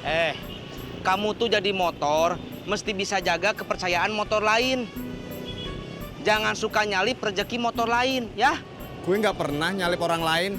Eh, kamu tuh jadi motor, mesti bisa jaga kepercayaan motor lain. Jangan suka nyalip rezeki motor lain, ya? Gue nggak pernah nyalip orang lain.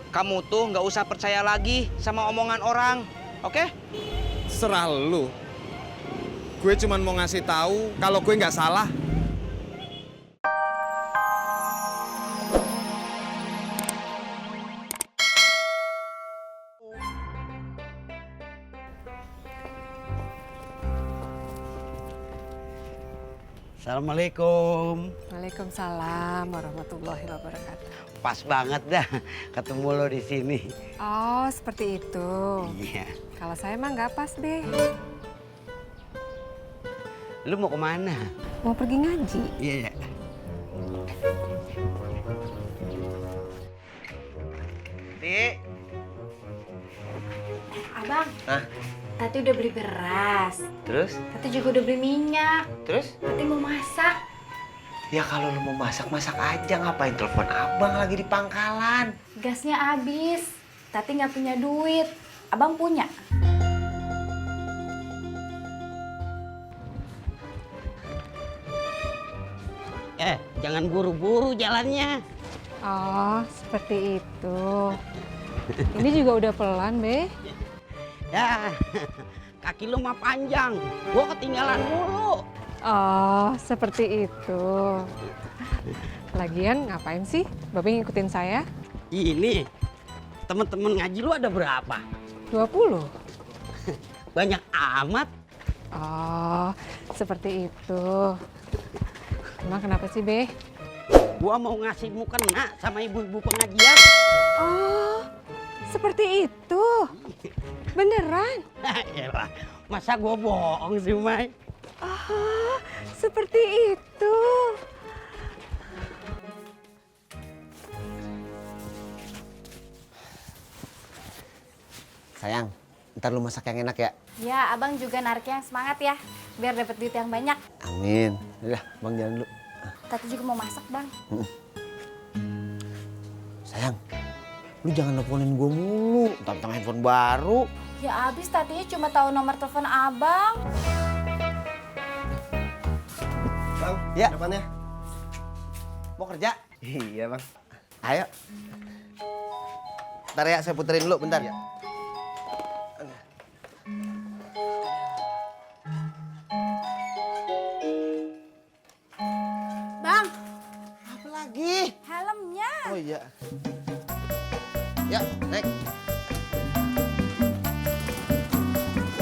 Kamu tuh nggak usah percaya lagi sama omongan orang, oke? Serah lu. Gue cuman mau ngasih tahu kalau gue nggak salah. Assalamualaikum. Waalaikumsalam warahmatullahi wabarakatuh. Pas banget dah ketemu lo di sini. Oh, seperti itu. Iya. Kalau saya emang nggak pas, Be. Lu mau kemana? Mau pergi ngaji. Iya, ya. Dik. Abang, Hah? Tati udah beli beras. Terus? Tati juga udah beli minyak. Terus? Tati mau masak. Ya kalau lu mau masak, masak aja. Ngapain telepon abang lagi di pangkalan? Gasnya habis. Tati nggak punya duit. Abang punya. Jangan buru-buru jalannya. Oh, seperti itu. Ini juga udah pelan, Be. Ya, kaki lu mah panjang. Gua ketinggalan mulu. Oh, seperti itu. Lagian ngapain sih Babe ngikutin saya? Ini temen-temen ngaji lu ada berapa? 20. Banyak amat. Oh, seperti itu. Emang kenapa sih, Be? Gua mau ngasih mukena sama ibu-ibu pengajian. Oh, seperti itu. Beneran? Elah, masa gua bohong sih, Mai? Oh, seperti itu. Sayang, ntar lu masak yang enak ya. Ya, abang juga nariknya yang semangat ya. Biar dapat duit yang banyak. Amin. Udah, Bang jalan dulu. Tati juga mau masak, Bang. Sayang, lu jangan teleponin gue mulu. Tentang handphone baru. Ya abis Tatinya cuma tahu nomor telepon abang. Bang, Ya. depannya. Mau kerja? Iya, Bang. Ayo. Ntar ya, saya puterin dulu bentar. Iya. Bang, Apa lagi? helmnya. Oh iya. Ya, naik.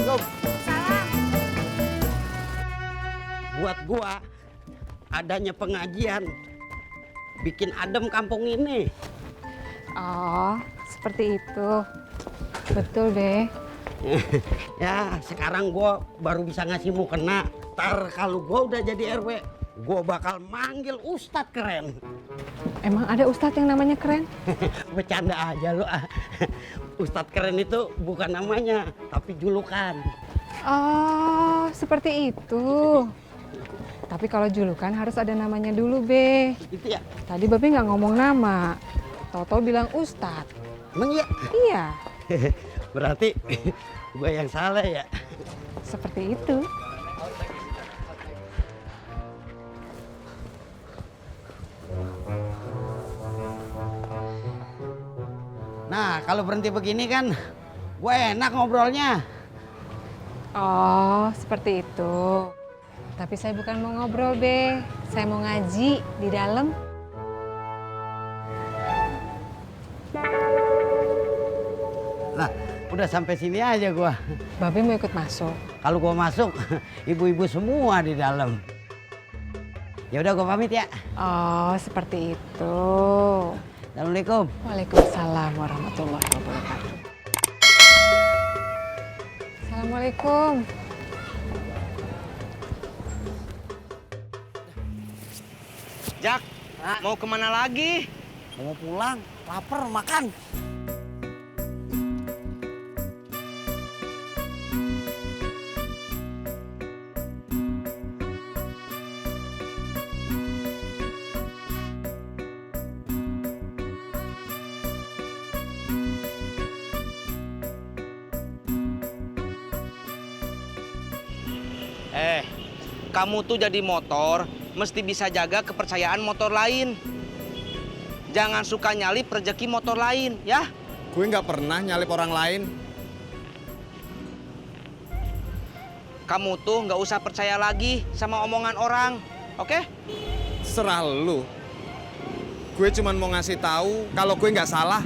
Go. Salam. Buat gua adanya pengajian bikin adem kampung ini. Oh, seperti itu. Betul, Be. Ya, sekarang gua baru bisa ngasih mukena. Ntar kalau gua udah jadi RW, gua bakal manggil ustadz keren. Emang ada ustadz yang namanya keren? Bercanda aja lu. Ustadz keren itu bukan namanya, tapi julukan. Oh, seperti itu. Tapi kalau julukan harus ada namanya dulu, Be. Gitu ya? Tadi Babe nggak ngomong nama. Toto bilang ustadz. Emang iya? Iya, Berarti gua yang salah ya? seperti itu. Nah, kalau berhenti begini kan gue enak ngobrolnya. Oh, seperti itu. Tapi saya bukan mau ngobrol, Be. Saya mau ngaji di dalam. Lah, udah sampai sini aja gua. Babe mau ikut masuk. Kalau gua masuk, ibu-ibu semua di dalam. Ya udah gua pamit ya. Oh, seperti itu. Assalamualaikum. Waalaikumsalam warahmatullahi wabarakatuh. Assalamualaikum. Jak, mau kemana lagi? Mau pulang, lapar, makan. Kamu tuh jadi motor, mesti bisa jaga kepercayaan motor lain. Jangan suka nyalip rezeki motor lain, ya? Gue nggak pernah nyalip orang lain. Kamu tuh nggak usah percaya lagi sama omongan orang, oke? Serah lu. Gue cuman mau ngasih tahu kalau gue nggak salah.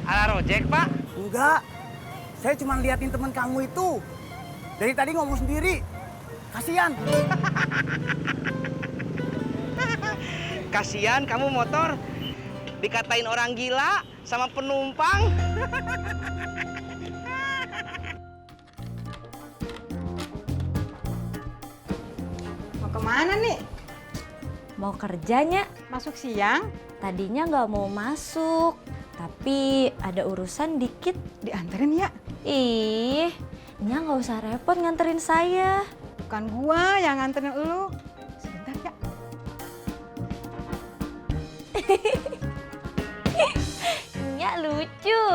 Ala rojek, Pak. Enggak, saya cuma liatin teman kamu itu. Dari tadi ngomong sendiri. Kasian. Kasian kamu motor. Dikatain orang gila sama penumpang. Mau kemana nih? Mau kerjanya? Masuk siang? Tadinya nggak mau masuk, tapi ada urusan dikit. Dianterin ya? Ih, Nya nggak usah repot nganterin saya. Bukan gua yang nganterin elu. Sebentar ya. Nya lucu.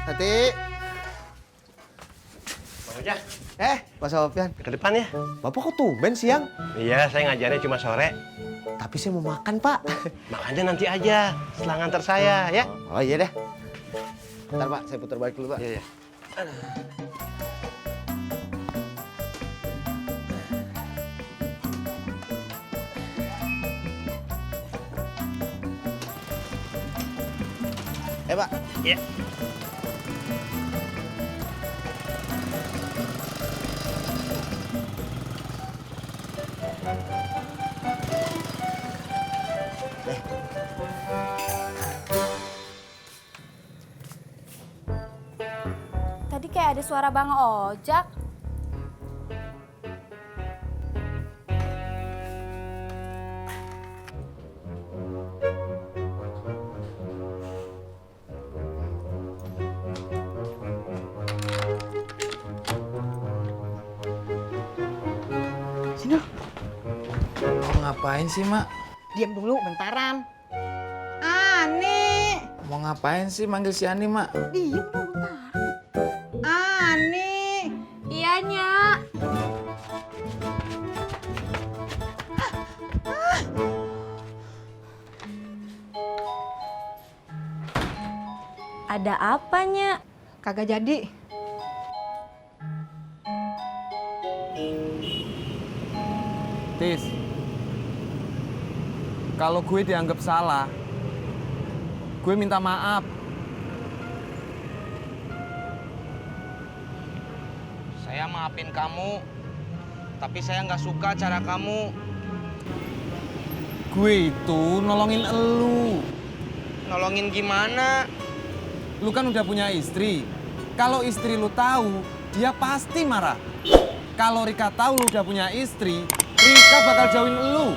Tati. Bang Ojak, Pak Sofyan. ke depan ya. Bapak kok tumben siang? Iya, saya ngajarnya cuma sore. Tapi saya mau makan, Pak. Makannya nanti aja, setelah ngantar saya, ya. Oh iya deh. Bentar, Pak. Saya putar balik dulu, Pak. Iya, iya. Pak. Iya. Tadi kayak ada suara Bang Ojak. Sini. Mau ngapain sih, Mak? Diam dulu bentaran. Ani. Mau ngapain sih manggil si Ani, Mak? Diam dulu bentar. Ani. Iya, Nya. Ada apa, Nya? Kagak jadi. Tis, kalau gue dianggap salah, gue minta maaf. Saya maafin kamu, tapi saya nggak suka cara kamu. Gue itu nolongin elu. Nolongin gimana? Lu kan udah punya istri. Kalau istri lu tahu, dia pasti marah. Kalau Rika tahu lu udah punya istri, Rika bakal jauhin elu.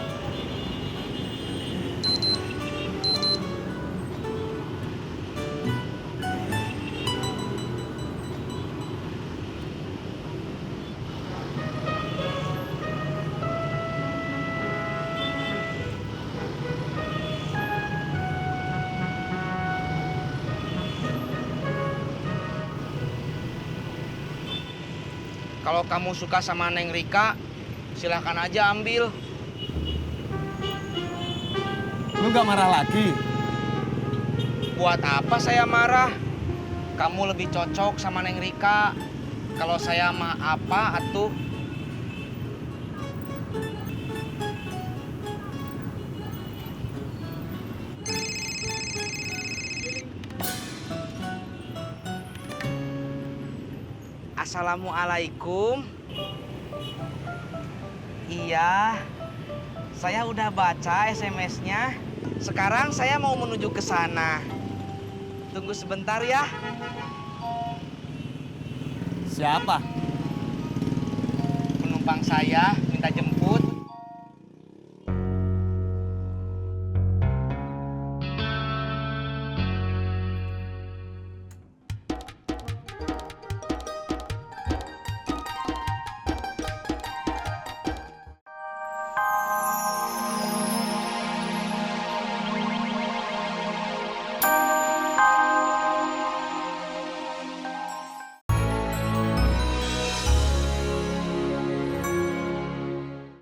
Kalau kamu suka sama Neng Rika, silahkan aja ambil. Lu nggak marah lagi? Buat apa saya marah? Kamu lebih cocok sama Neng Rika. Kalau saya mah apa atuh? Assalamualaikum. Iya, saya udah baca SMS-nya. Sekarang saya mau menuju ke sana. Tunggu sebentar ya. Siapa? Penumpang saya.